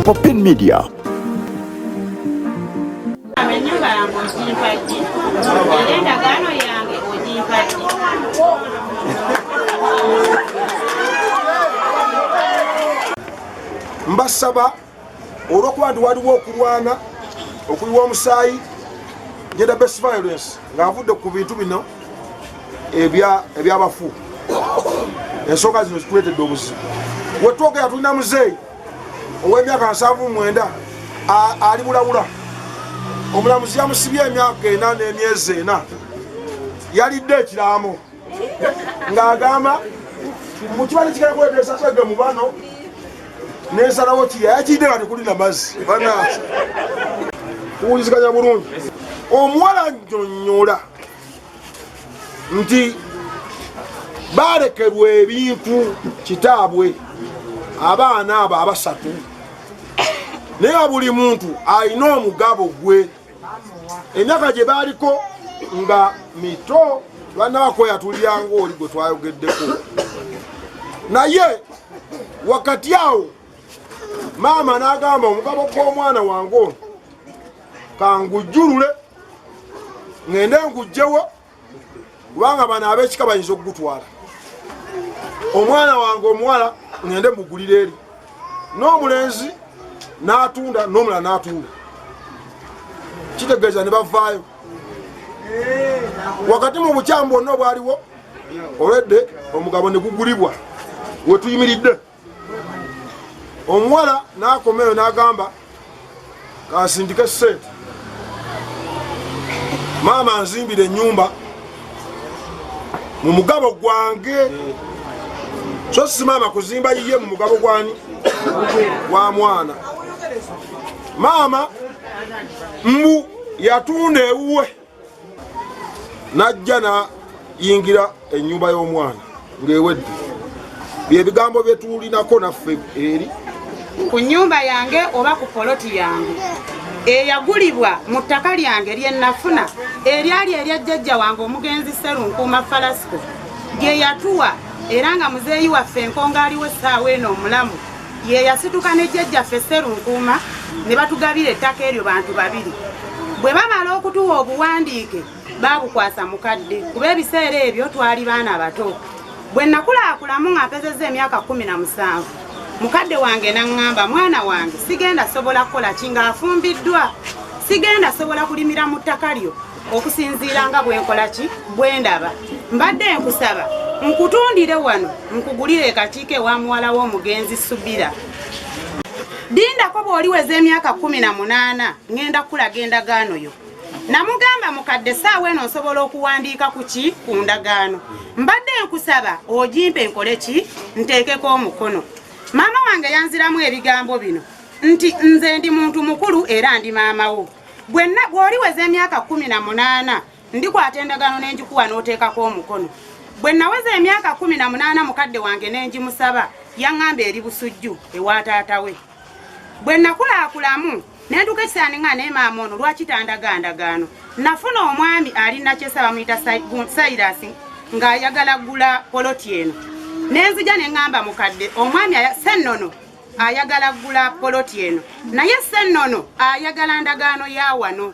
Popin Media. Ennyumba yange ogimpa ddi? Era endagaano yange ogimpa ddi? Mbasaba olwokuba nti waliwo okulwana okuyiwa omusaayi, gender based violence, ng'avudde ku bintu bino ebyabafu, ensonga zino zituleetedde obuzibu. Wetwogera tulina muzeeyi ow'emyaka 79 ali bulawula, omulamuzi yamusibye emyaka 4 n'emyezi 4. Yalidde ekiraamo ng'agamba mukibali kigenda kuleeta esasage mu bano nensalawo kiri ayakiridde nga tekuli na mazzi. Bana kuwuliziganya bulungi. Omuwala nnyonnyola nti balekerwa ebintu kitaabwe, abaana abo abasatu, naye nga buli muntu alina omugabo gwe. Emyaka gye baaliko nga mito, bannabakweyatulyanga oli gwe twayogeddeko. Naye wakati awo maama n'agamba, omugabo gw'omwana wange ono kangujjulule ŋŋende ngujjewo, kubanga bano ab'ekika bayinza okugutwala. Omwana wange omuwala ŋŋende mugulire eri, n'omulenzi n'atunda, n'omulala n'atunda. Kitegeeza ne bavaayo wakati mu bukyamu bwonna obwaliwo olwedde, omugabo ne gugulibwa. Wetuyimiridde, omuwala n'akomeyo n'agamba, kansindike sente, maama nzimbira ennyumba mu mugabo gwange. So si maama kuzimba yiye mu mugabo gwani? Gwa mwana. Maama mbu yatunda ewuwe, najja nayingira ennyumba y'omwana ng'ewedde. Byebigambo byetulinako naffe eri ku nnyumba yange oba ku poloti yange eyagulibwa mu ttaka lyange lye nafuna, eryali erya jjajja wange omugenzi Serunkuuma Falasiko lye yatuwa, era nga muzeeyi waffe enkonga aliwo essaawa eno omulamu ye yasituka ne jjajjaffe Serunkuuma ne batugabira ettaka eryo bantu babiri. Bwe bamala okutuwa obuwandiike, baabukwasa mukadde, kuba ebiseera ebyo twali baana bato. Bwe nakulaakulamu nga mpezezza emyaka 17, mukadde wange n'aŋŋamba, mwana wange, sigenda sobola kukola ki ng'afumbiddwa, sigenda sobola kulimira mu ttaka lyo okusinziira nga bwenkola ki bwendaba. Mbadde nkusaba nkutundire wano nkugulire ekakiiko ewa muwala w'omugenzi Subira. Dindako bw'oliweza emyaka 18, ŋŋenda kukulaga endagaano yo. Namugamba, mukadde, saawa eno nsobola okuwandiika ku ki? Ku ndagaano. Mbadde nkusaba ogimpe nkole ki? Nteekeko omukono. Maama wange yanziramu ebigambo bino nti, nze ndi muntu mukulu era ndi maama wo. Bw'oliweza emyaka 18, ndikwata endagaano n'engikuwa n'oteekako omukono. Bwe naweza emyaka 18, mukadde wange n'engimusaba, yaŋŋamba eri Busujju ewa taata we. Bwe nakulaakulamu nentuuka ekiseera ne ŋŋamba, naye maama ono lwaki tandaga ndagaano? Nafuna omwami ali Nakyesa, bamuyita Cyrus, ng'ayagala gula poloti eno. Nenzija ne ŋŋamba mukadde, omwami Sennono ayagala gula poloti eno, naye Sennono ayagala ndagaano ya wano.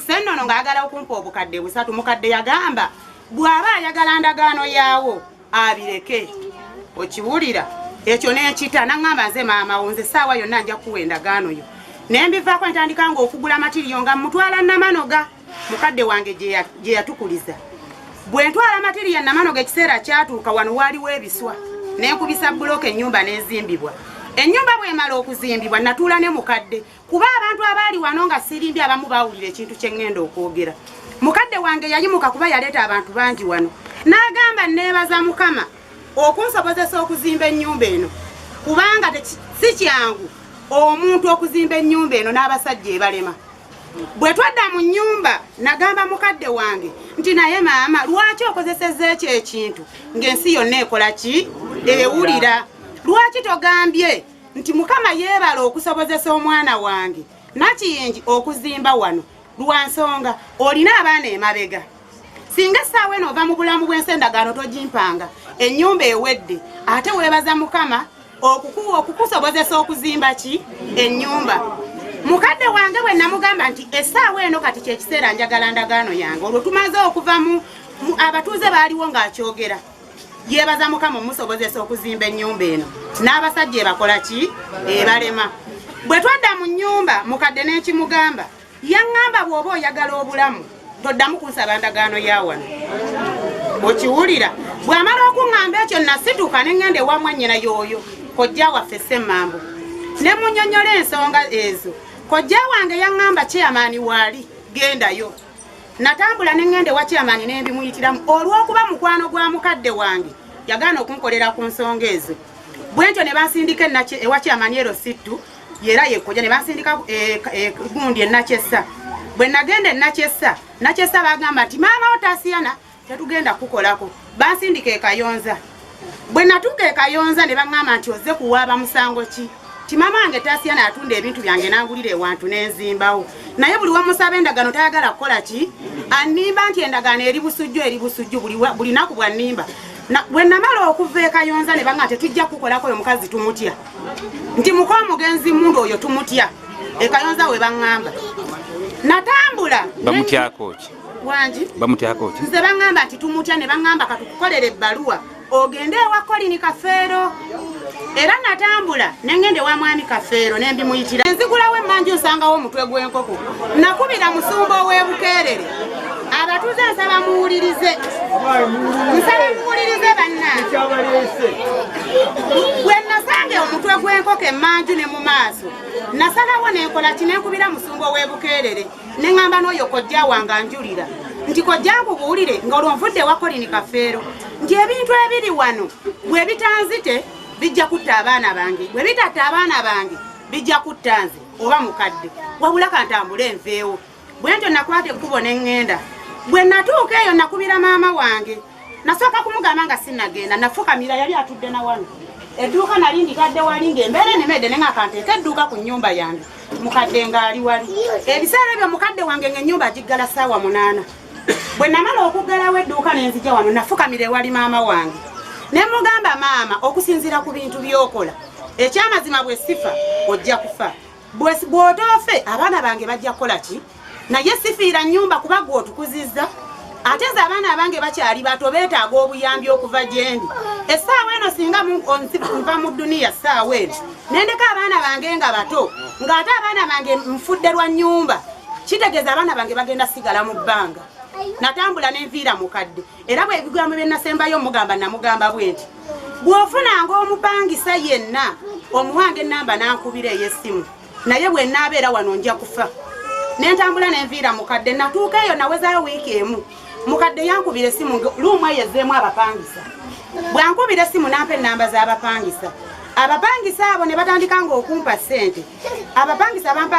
Sennono ng'ayagala okumpa obukadde 300. Mukadde yagamba bw'aba ayagala ndagaano yaawo abireke. Okiwulira ekyo n'ekita? Naŋŋamba, nze maama wo, nze saawa yonna nja kuwa endagaano yo. Ne mbivaako, ntandika nga okugula matiriyo nga mutwala Namanoga, mukadde wange gye yatukuliza. Bwe ntwala matiriyo Namanoga, ekiseera kyatuuka wano waaliwo ebiswa, nenkubisa bulooka, ennyumba n'ezimbibwa. Ennyumba bw'emala okuzimbibwa, natuula ne mukadde, kuba abantu abaali wano nga sirimbi abamu bawulira ekintu kye ŋŋenda okwogera. Mukadde wange yayimuka, kuba yaleeta abantu bangi wano, n'agamba, neebaza Mukama okunsobozesa okuzimba ennyumba eno, kubanga si kyangu omuntu okuzimba ennyumba eno n'abasajja ebalema. Bwe twadda mu nnyumba, nagamba mukadde wange nti, naye maama, lwaki okozesezza ekyo ekintu ng'ensi yonna ekola ki? Ewulira. Lwaki togambye nti Mukama yeebala okusobozesa omwana wange Nakiyingi okuzimba wano, lwa nsonga olina abaana emabega? Singa essaawa eno ova mu bulamu bw'ensi, endagaano togimpanga, ennyumba ewedde. Ate weebaza Mukama okukusobozesa okuzimba ki ennyumba. Mukadde wange bwe namugamba nti essaawa eno kati kyekiseera njagala ndagaano yange, olwo tumaze okuva mu abatuuze baaliwo ng'akyogera, yeebaza Mukama omusobozesa okuzimba ennyumba eno n'abasajja ebakola ki ebalema. Bwe twadda mu nnyumba, mukadde n'ekimugamba, yaŋŋamba, bw'oba oyagala obulamu toddamu kunsaba ndagaano ya wano. Okiwulira? Bw'amala okuŋŋamba ekyo, nasituka ne ŋŋenda ewa mwannyina y'oyo kojja waffe Semmambo ne munyonnyola ensonga ezo. Kojja wange yaŋŋamba, chairman waali, gendayo. Natambula ne ŋŋenda ewa chairman ne mbimuyitiramu. Olw'okuba mukwano gwa mukadde wange, yagaana okunkolera ku nsonga ezo. Bwentyo ne bansindika ewa chairman ero sittu yera yekojja, ne bansindika gundi enakyessa. Bwe nagenda enakyessa, Nakyessa bagamba nti maama wo Tasiyana tetugenda kukolako. Bansindika e Kayonza. Bwe natuuka e Kayonza ne baŋŋamba nti ozze kuwaaba musango ki? Ti maama wange Tasiyana atunda ebintu byange n'angulira ewantu n'enzimbawo, naye buli wamusaba endagaano tayagala kukola ki, annimba nti endagaano eri Busujju, eri Busujju buli naku bwannimba. Bwe namala okuva e Kayonza ne baŋŋamba tetujja kukolako, oyo mukazi tumutya, nti muka omugenzi mundu oyo tumutya. E Kayonza we baŋŋamba. Natambula. Bamutyako ki? Wangi? Bamutyako ki? Nze baŋŋamba nti tumutya, ne baŋŋamba katukukolera ebbaluwa ogende ewa Kolini Kafeero. Era natambula ne ŋŋenda ewa mwami Kafeero ne mbimuyitira. Nzigulawo emmanju nsangawo omutwe gw'enkoko. Nakubira musumba ow'ebukeerere. Abatuuze, nsaba muwulirize, nsaba muwulirize bannange. Bwe nasanga omutwe gw'enkoko emmanju ne mu maaso, nasalawo nenkola ki? Nenkubira musumba ow'ebukeerere ne ŋŋamba n'oyo kojja wange anjulira nti kojja nkubuulire nga olwo nvudde ewa Kolini Kafeero nti ebintu ebiri wano bwe bitanzite bijja kutta abaana bange, bwe bitatta abaana bange bijja kutta nze oba mukadde, wabula kantambule enveewo. Bwe ntyo nakwata ekkubo ne ŋŋenda. Bwe natuuka eyo nakubira maama wange. Nasooka kumugamba nga sinnagenda, nafukamira, yali atudde na wano, edduuka nali nditadde wali ng'embeera enemedde, ne nga kanteeka edduuka ku nnyumba yange, mukadde ng'ali wali. Ebiseera ebyo mukadde wange ng'ennyumba agiggala ssaawa 8. Bwe namala okuggalawo edduuka ne nzija wano, nafukamira ewali maama wange ne mugamba, maama, okusinziira ku bintu by'okola, ekyamazima bwe sifa ojja kufa. Bw'otoofe abaana bange bajja kukola ki? Naye sifiira nnyumba kuba gwe otukuzizza, ate nze abaana abange bakyali bato, beetaaga obuyambi okuva gye ndi. Essaawa eno singa nva mu dduniya ssaawa eno nendeka abaana bange nga bato, ng'ate abaana bange nfudde lwa nnyumba, kitegeeza abaana bange bagenda sigala mu bbanga. Natambula nenviira mukadde, era bwe ebigambo bye nasembayo mugamba, namugamba bwe nti, bw'ofunanga omupangisa yenna omuwange enamba nankubira ey'essimu, naye bwe naabeera wano nja kufa. Nentambula nenviira mukadde. Natuuka eyo nawezaayo wiiki emu, mukadde yankubira essimu, luumu eyo ezzeemu abapangisa. Bwankubira essimu nampa enamba z'abapangisa. Abapangisa abo ne batandika nga okumpa ssente. Abapangisa bampa